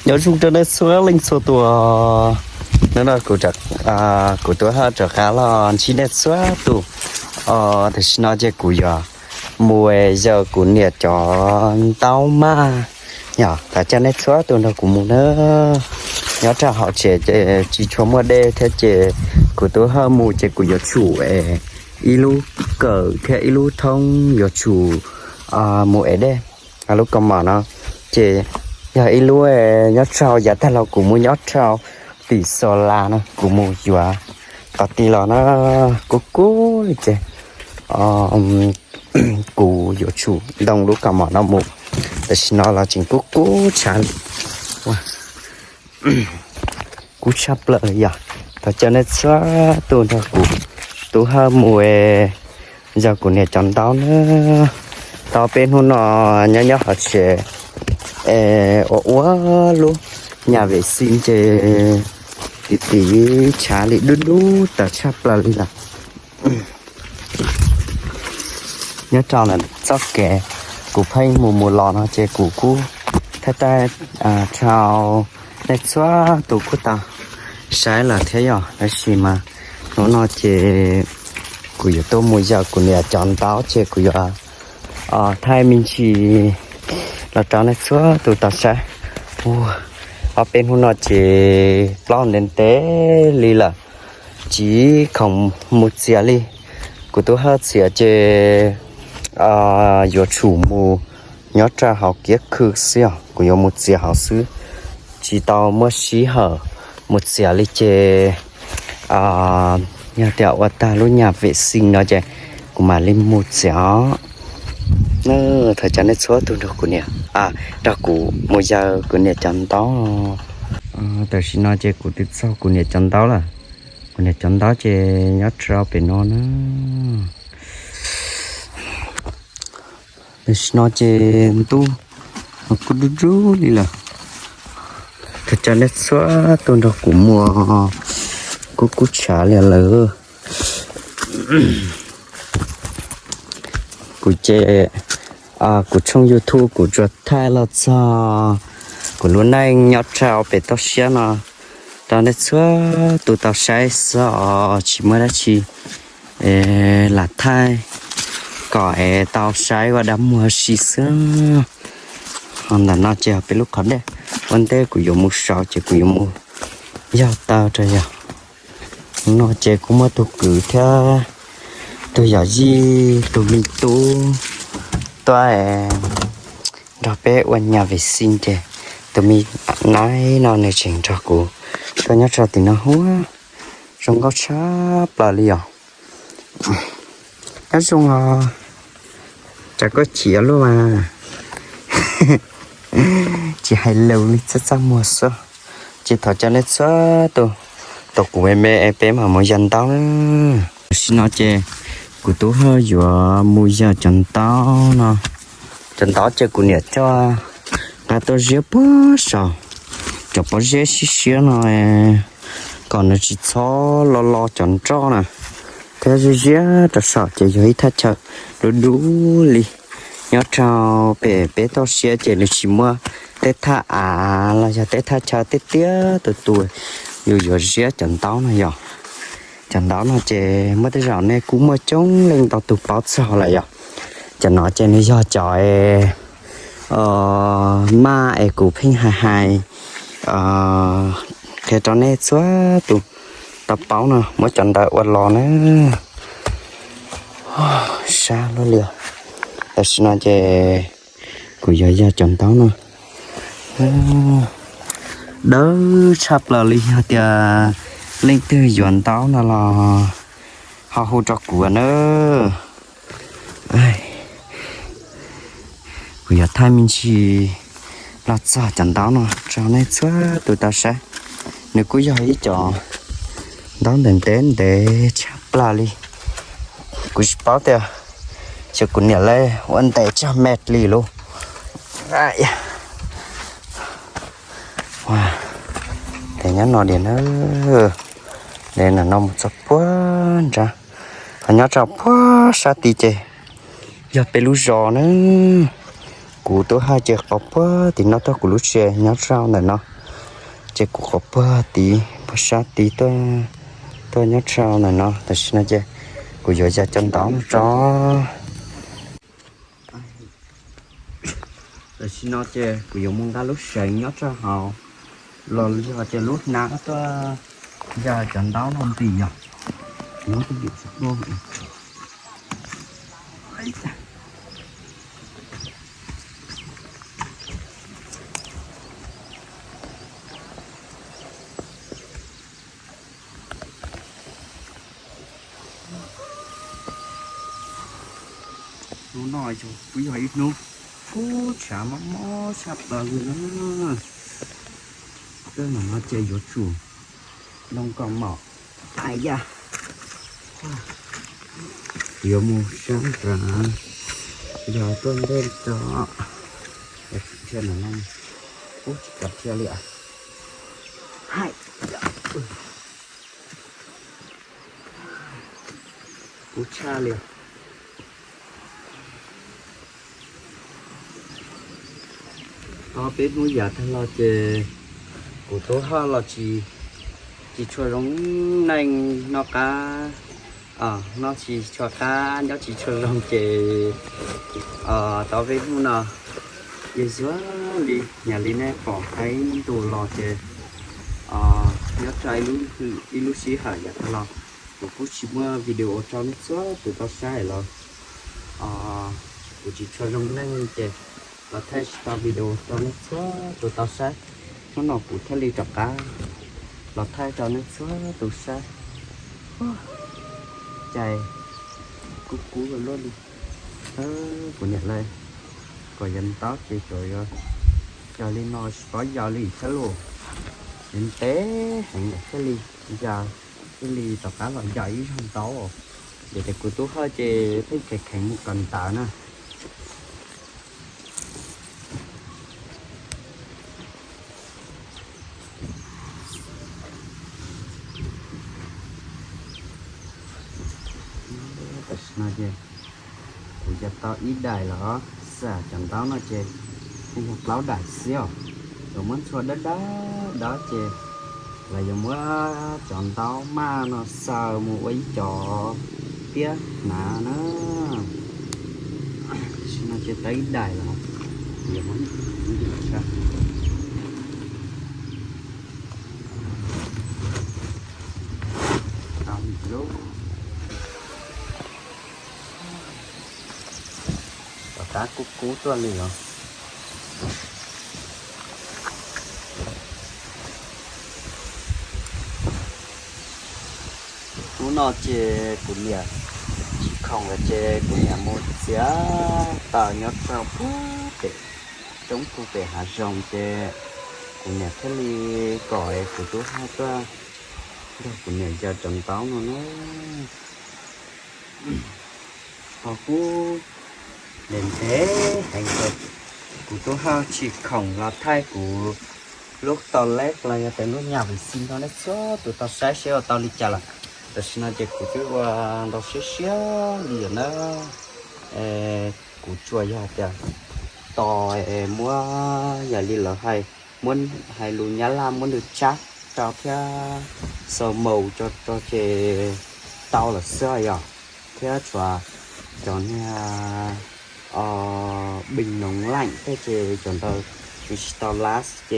Nyob zoo rau nej txhua leej txhua tus. Hnub no kuv, kuv Tub Hawj rov qab los ntsib nej txhua tus. Tam sim no ces kuv yuav mus yawg kuv niam cov ntaub mas, yog thov caw nej txhua tus nrog kuv mus na. Nyob rau hauv tsev ces tsis tshua muaj dej thiab ces kuv Tub Hawj mus ces kuv yuav tsum ib lub kawm thiab ib lub thoob yuav tsum mus ev dej. Lub kaus mom no ces yog ib lub nyob rau yav tag los kuv mus nyob rau tim Xos Las no kuv mus yuav qhov ti los na, kub kub li ces kuv yuav tsum ntoo lub kaus mom no mus. Tam sim no los tseem kub kub tshav li, kub tshaj plaws li yog. Thov caw nej txhua tus nrog kuv Tub Hawj mus yawg kuv niam cov ntaub na. Tau peb hnub no nyob nyob hauv tsev es ua ua lub nyam vem xi ces tiv tiv tshav li dub dub tawv tshaj plaws li lawm. Nyob rau ntawm txoj kev kuv pheej mus mus los no ces kuv kuj thaij thaij rau nej txhua tus kuj tau saib lawm thiab yog. Tab sis mas hnub no ces kuv yuav tuaj mus yawg kuv niam cov ntaub ces kuv yuav thaij me ntsis los rau nej txhua tus tau saib. Ua ob peb hnub no ces plaub ntev ntev li lawm, tsis khoom mus txias li. Kuv Tub Hawj txias ces yuav tsum mus nyob rau hauv kiab khw xwb os, kuv yuav mus txias hauv xwb, tsis tau muaj sij hawm mus txias li ces yog tias ua tag lub nyam vem xi no ces kuv mam li mus txias os. Thov caw nej txhua tus nrog kuv niam, nrog kuv mus yawg kuv niam cov ntaub. Tam sim no ces kuv twb txog kuv niam cov ntaub lawm. Kuv niam cov ntaub ces nyob rau pem no na. Tam sim no ces ntuj kuj dub dub li lawm. Thov caw nej txhua tus nrog kuv mus, kuj kub tshav li lawm. Kuv ces kuv tshooj YouTube kuv tsuas thaij los txog kuv lub neej nyob rau pem toj siab no rau nej txhua tus tau saib xwb os, tsis muaj dab tsi lam thaij kom es tau saib ua dab muag si xwb. Ho ntawm no ces peb lub qhov dej, ua ntej kuv yuav mus saud ces kuv yuav mus yog taw rau yog. No ces kuj muaj tus kwv thiab tus yom yij tus me tub tuaj nrog peb ua nyam vem xi ces tus me naib no nws tseem nrog kuv tuaj nyob rau tim no huab, zoo nkauj tshaj plaws li os. Nyob zoo os, tsam koj chim ua luaj mas. Tsis hais lus li, txaj txaj muag xwb. Ces thov caw nej txhua tus, tus kuv me me es peb mam mus yawg ntaub na. Tam sim no ces kuv Tub Hawj yuav mus yawg cov ntaub no. Cov ntaub ces kuv niam coj nqa tuaj ziab puag saud, cov pob zeb siab siab no, kom nws tsis txhob lo lo cov nroj na. Thiab ziab ziab rau saum ces yog ib thaj chaw dub dub li. Nyob rau pem peb toj siab ces nws tsis muaj tej thaj av los yog tej thaj chaw tiaj tiaj tus tus yus yuav ziab cov ntaub no yog. Cov ntaub no ces muaj tej zaum nej kuj muaj coob leej ntau tus paub txog lawm yog. Cov no ces nws yog cov maj es kuv pheej hais hais qhia rau nej txhua tus tau paub no, muab cov ntawd ua los na. Sab luaj li. Tam sim no ces kuv yuav yawg cov ntaub no. Dawb tshaj plaws li, yog tias leej twg yuav ntaub no los ho hu rau kuv na. Kuv yuav thaij me ntsis los txog cov ntaub no rau nej txhua tus tau saib. Nws kuj yog ib cov ntaub ntev ntev ntev tshaj plaws li. Kuv tsis paub tias xyov kuv niam lawv ua ntev tshaj me li lauj. Tes nyob no diam na, tes no mus txog puag nrad, ho nyob rau puag sab tid ces yog peb lub zos na. Kuv Tub Hawj ces qhov puag tim no tuaj kuv lub tsev nyob rau ntawm no. Ces kuv qhov puag tid, puag sab tid tuaj, tuaj nyob rau ntawm no. Tam sim no ces kuv yuav ya cov ntaub no tso. Tam sim no ces kuv yuav mus nqa lub seev nyob rau hauv los yog ces lub hnab tuaj ya cov ntaub no ntim yog. Hnub no kuj yog ib hnub kub tshav mob mob sab plaws li na. Tej zaum no ces yuav tsum nroo kom mom. Ai ya, yuav mus sab nrad, yog tuaj ntej tso. Dhia no, ub, tsis kam dhia li. Hais, kub tshaj li. Ob peb hnub yav tag los ces kuv tub Hawj los tsis, tsis tshua zoo neej noj qab, noj tsis tshua qab, nyob tsis tshua zoo ces tau peb hnub no yus xyuas li, yam li nej pom hais ntu los ces nyob rau ib lub sij hawm yav tag los kuv kuj tsis muaj video tso nej txhua tus tau saib los kuv tsis tshua zoo neej ces los thaij tsis tau video rau nej txhua tus tau saib. Hnub no kuv thiaj li rov qab los thaij rau nej txhua tus saib. Cais kub kub luaj li. Kuv niam lawv kom yog ntaub ces tsuas yog, yog li no tsis paub yog li thiab lauj. Ntev heev lawm thiaj li ya, thiaj li rov qab los ya ib zaug ntaub. Ces kuv tub Hawj ces pheej kheev kheev mus kom ntawd na. Tam sim no ces kuv ya tau ib daim los, xam cov ntaub no ces yeej yog plaub daim xwb os. Yuav muab ntxhua dawb dawb dawb ces los yuav muab cov ntaub maj no xaws mus ua ib co tiab hnav na. Tam sim no ces tau ib daim los, yuav muab ib daim tso. Tom qab kub kub tuaj li os. Hnub no ces kuv niam tsis khoom lawm ces kuv niam mus txiav taws nyob rau puag pem roob puag pem hav zoov ces kuv niam thiaj li kom kuv tub Hawj tuaj nrog kuv niam ya cov ntaub no na. Ho kuv ntev ntev heev ces kuv tub Hawj tsis khoom los thaij kuv lub tau leb los yog tias lub nyaj vim xim no nej txhua tus tau saib seb ua tau li cas lawm. Tam sim no ces kuv twb ua ntau siab siab li lawm na. Kuv tsuas yog tias tos muab yam li lawv hais, muab hais lus Nyab Laj muab nws tsab rau thiab xaus maus rau ces tau lawm xwb yom. Thiab tshuav cov niag bình nóng lạnh tej ces cov ntawd nws tsis tau lab ces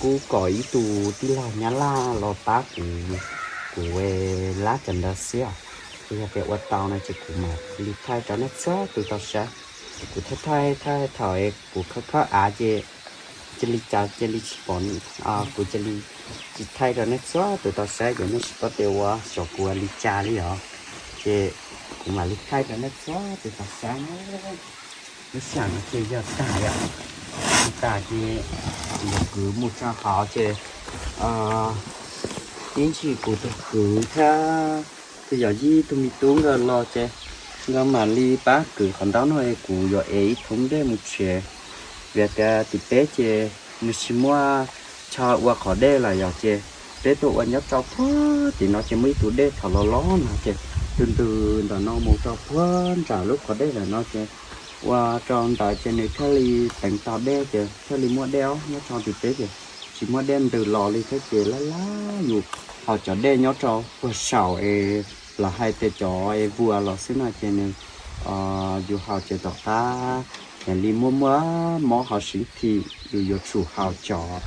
kuv kuj kom ib tug tij laug Nyab Laj los pab kuv, kuv lab cov ntawd xwb os. Ces yog tias ua tau no ces kuv mam li thaij rau nej txhua tus tau saib. Kuv thaij thaij thaij thaum kuv khawb khawb av ces cia li cas cia li tsis pom, kuv cia li tsis thaij rau nej txhua tus tau saib ces nej tsis paub tias ua xyov kuv ua li cas li os. Ces kuv mam li thaij rau nej txhua tus tau saib na. Lub sij hawm no ces yog tag yom, tas ces kuv yuav kwv mus rau hauv ces ib ntsis kuv tus kwv thiab tus yawm yij tus me tub nkawd los ces nkawd mam li pab kwv qhov ntaub no es kuv yuav ev ib thoob dej mus tsev. Vim tias tim peb ces nws tsis muaj chaw ua qhov dej lawm yom ces peb tuaj ua nyob rau puag tim no ces muaj ib tug dej thaum los los no ces tus ntws ntawm no mus rau puag nram lub qhov dej lawm no ces ua rau ntawd ces nws thiaj li teev tau dej ces thiaj li muaj dej os. Nyob rau tim teb ces tsis muaj dej ntws los li thiab ces laj laj yus haus cov dej nyob rau puag saum es lawv hais tias cov es vuas los xwb no ces nws yus haus ces tom qab ces li muaj muaj mob hauv siv thim, yus yuav tsum haus cov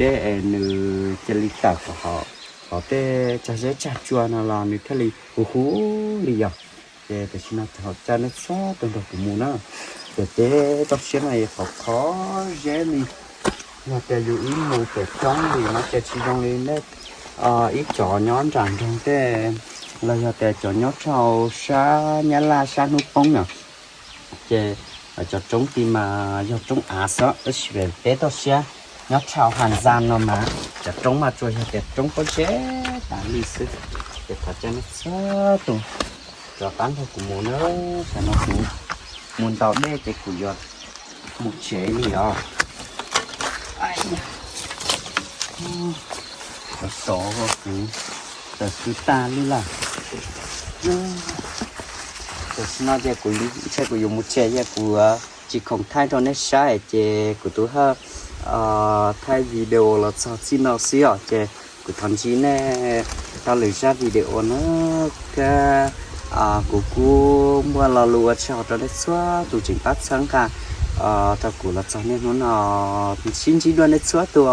dej es nws cia li tawm kom hauv tej tsag zeb tsag tsua no los nws thiaj li huv huv li yog. Ces tam sim no ces hauv caij nej txhob tu nrog kuv mus na. Ces teb toj siab no qhov qhov zeb li, yog tias yus ib mus pem roob li no ces tsis zoo li nej ib cov nyob nram nroog tej los yog tias cov nyob rau sab Nyab Laj sab hnub poob no. Ces cov roob tid mas yog roob av xwb tab sis peb toj siab nyob rau Has Zas no mas cov roob mas tsuas yog tias roob pob zeb tas li xwb. Ces thov caw nej txhua tus rov qab nrog kuv mus na, tam no kuv mus ntaus dej ces kuv yuav mus tsev li os. Sov sov kuv tawm twb tag li lawm. Tam sim no ces kuv ntshe kuv yuav mus tsev, yog kuv tsis khoom thaij rau nej saib ces kuv twb thaij video los txog txij no xwb os. Ces kuv thov ntsib nej rau lwm zaj video na, thiab kuv kuj muaj lo lus ua tsaug rau nej txhua tus tseem pab txhawb nqa rau kuv los txog niaj hnub no. Sib ntsib dua nej txhua tus.